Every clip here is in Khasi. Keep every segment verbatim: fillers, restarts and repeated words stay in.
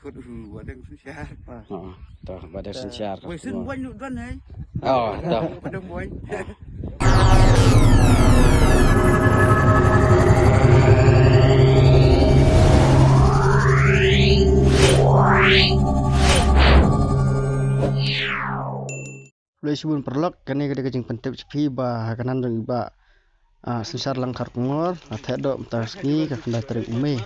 Wadeng Synshar. Oh, to, Wadeng Synshar. Wei, syn wei nuk don hai. Oh, to. Wadeng wei. Khublei shibun paralok, kane ka dei ka jingpyntip sha phi ba ha kanan jong i Bah, ah, Synshar Langkar Kongor, la theh doh mynta ka sngi ka khyndai tarik u Mei.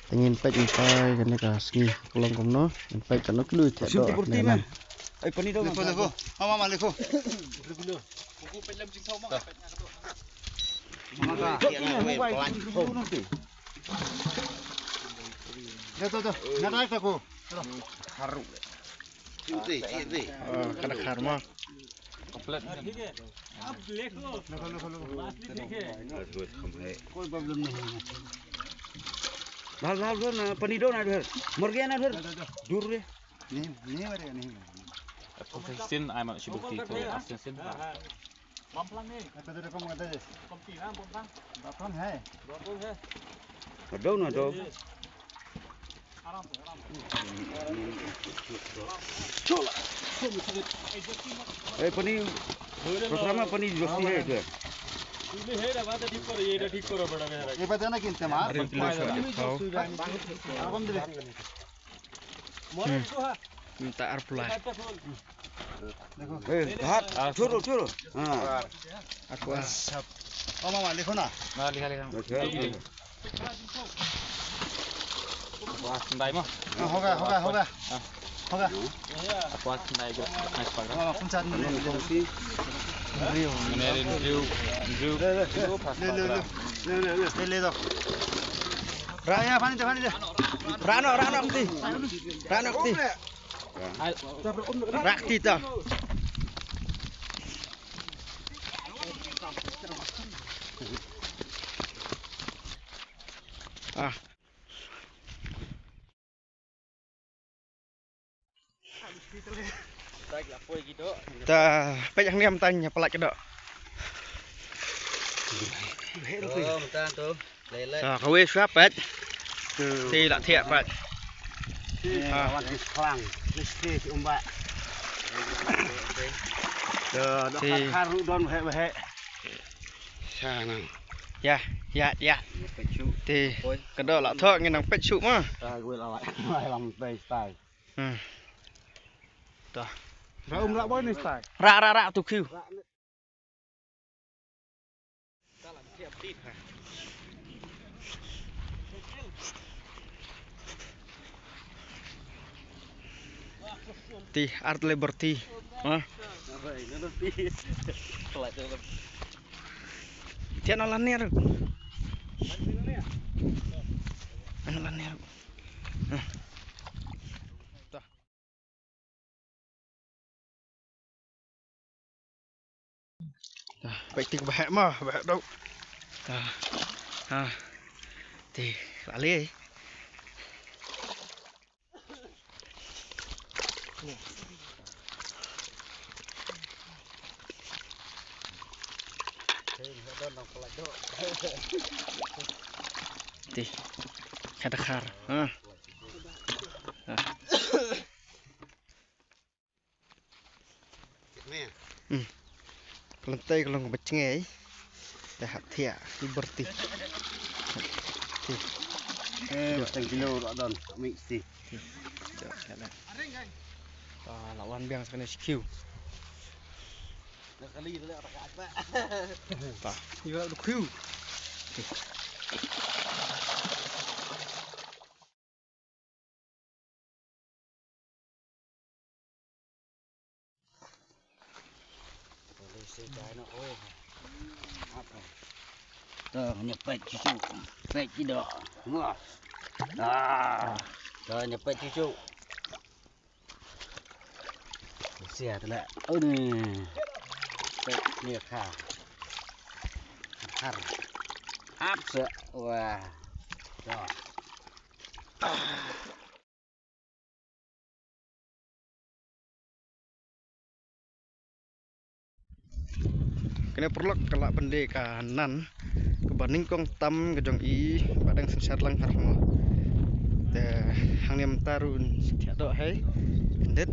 Te ngin peit mynta kane ka sngi ka long kumno, ngin peit katno ki lui theh doh. Ai pani dong. Lekho, lekho. Mama, mama, lekho. Deh, deh, deh. Ngadai ta ko. Haru. Ka dkhar ma. Complete. Lekho, lekho, lekho. कोई प्रॉब्लम नहीं है। लाल, लाल, लाल ना, पानी दो ना इधर। मर गया ना इधर। दूर रे। नहीं, नहीं मरेगा, नहीं मरेगा। Sin ai ma shi bukti to asin sin. Kata dia kong kata dia. Batang hai. Ada na ada. Eh, pani, pertama pani dosti hai dia. ये बताना कि इनसे मार। अरे, किलो से आठ सौ। Hmm. Minta arpulai. Dekho. Eh, hat, churu, churu. Ha. Arpulai. Oh, mama, lekho na. Na, lekha, lekha. Arpulai sendai mah. Ha, hoga, hoga, hoga. Hoga. Arpulai sendai jo. Nice pag. Mama, kuncat ni. Rio. Menerin Rio. Rio. Rio, pas. Le, le, le. Le, le, le. Le, le, do. Raya, pani de, pani de. Rano, rano, kti. Rano, kti. Rak, kti, ta. Ah. Ta peit hangne mynta ïa pynlait ka doh. Ta kawei shuwa peit. Te la thiah peit. Te. Sa nang. Ïa, ïa, ïa. Te ka doh la thoh ngin nang peit shuh ma. Hmm. Ra um ra boy ni stai. Ra, ra, ra tu khiu. Ti art liberty. Ha? Ti na lan ni ru. Ana lan ni ru. Peit ti ba heh ma, ba heh dau. Ha. Ti la lei. Ti. Ka dkhar. Ha. Ha. Hmm. Ka lynti ka long ba jngai. Te hap thiah ki byrti. Ti. Eh, ba tang kilo la don, mix ti. Ti. Jop, jop, jop. Ta la wan biang sa kane shi khiu. Ta. Iwa du khiu. Ti. To, ngi peit shuh shuh. Peit ki doh. Wah. Ah. To, ngi peit shuh shuh. Sia tu lah. Aduh. Peit ni kha. Har. Hap se. Wah. To. Kane paralok ka lah ban dei ka nan kaba nyngkong tam ka jong i Bah Deng Synshar Langkar mo. Te hangne mynta ruh sa thiah doh hi khyndiat.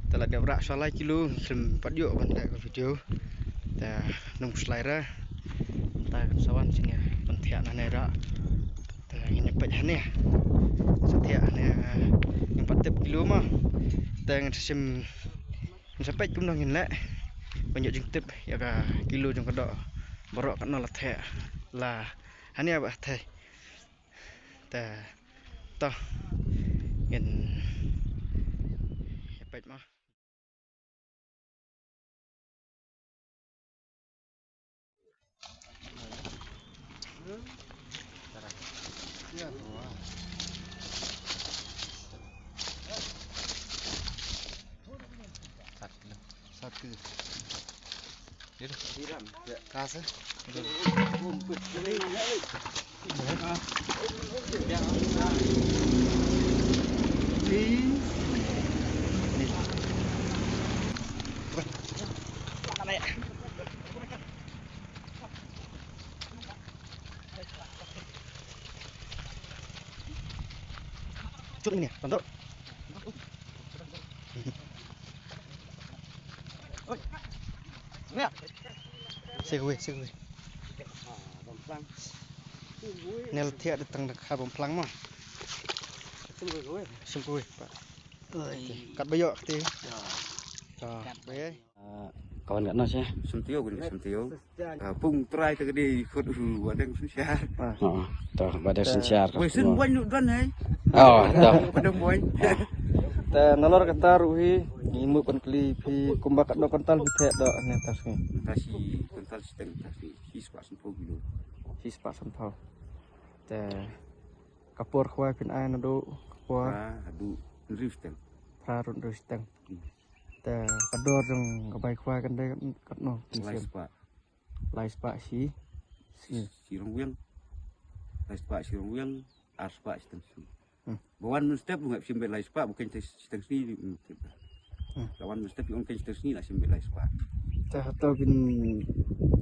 Te la dep rah sha lai kilo, ngim pat ïoh ban leh ka video. Te nang slai ra. Mynta kan sa wan sini ban thiah nangne rah. Te ngin ïa peit hangne. Sa thiah hangne, ngim pat tip kilo mo. Te ngan sa shim, ngan sa peit kumno ngin leh ban ïoh jingtip ïa ka kilo jong ka doh baroh katno la thiah. La hangne ba thei. Te to ngin ïa peit mo. Sat kilo. Sat kilo. Ka se. Tut ni, tut. Sik wei, sik wei. Nel thiah da tang da kha bom plang mo. Sim ko wei pa. Kat ba ïoh kti. Kat ba ïoh. Ah, kawan kat na sih. Sentio gini sentio. Ah, pung trai te gede khut u wadeng sunsiar. Ah, to wadeng sunsiar. Wei sun wan nuk don hai. Oh, to. Wadeng boy. Te nalor kata ruh hi ngi mut ban kylli phi kumba katno kuntal phi thiah doh ne tas ngi. Tasi kuntal siteng tasi. Shi spah sanphew kilo. Shi spah sanphew. Te ka por khwai phin ai naduh ka por. Phra haduh hynriew siteng. Phra haduh hynriew siteng. Hmm. Te ka dor jong ka bai khwai kan dei katno? Lai spah. Lai spah shi. Shi. Shi rong wiang. Lai spah shi rong wiang. Ar spah shi teng shi. Hmm. Ba wan mynstep ba ngap shim beit lai spah ba kan shi teng shi. Hmm. Ba wan mynstep ba kan shi teng shi la shim beit lai spah. Te hato bin,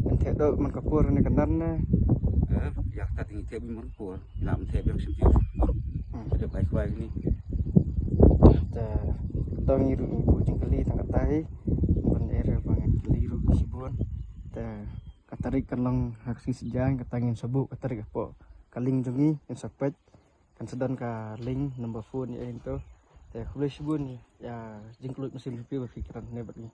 bin thiah doh man ka por ne ka nar ne? Eh, ïa kata te ngi thiah beit man ka por. Ïa mynta biang shim shim. Hmm. Te bai khwai ni. Te to ngi ruh ngi buh jingkylli tang kata hi. Ban ere ba ngin kylli ruh shibun. Te ka tarik kan long ha ka sngi Saitjaiñ, kata ngin sa buh ka tarik hapoh ka link jong ngi, ngin sa peit. Kan sa don ka link, number phone ïa ito. Te khublei shibun ïa jingkyllut mynsiem phi ba phi kren ne bad ngi.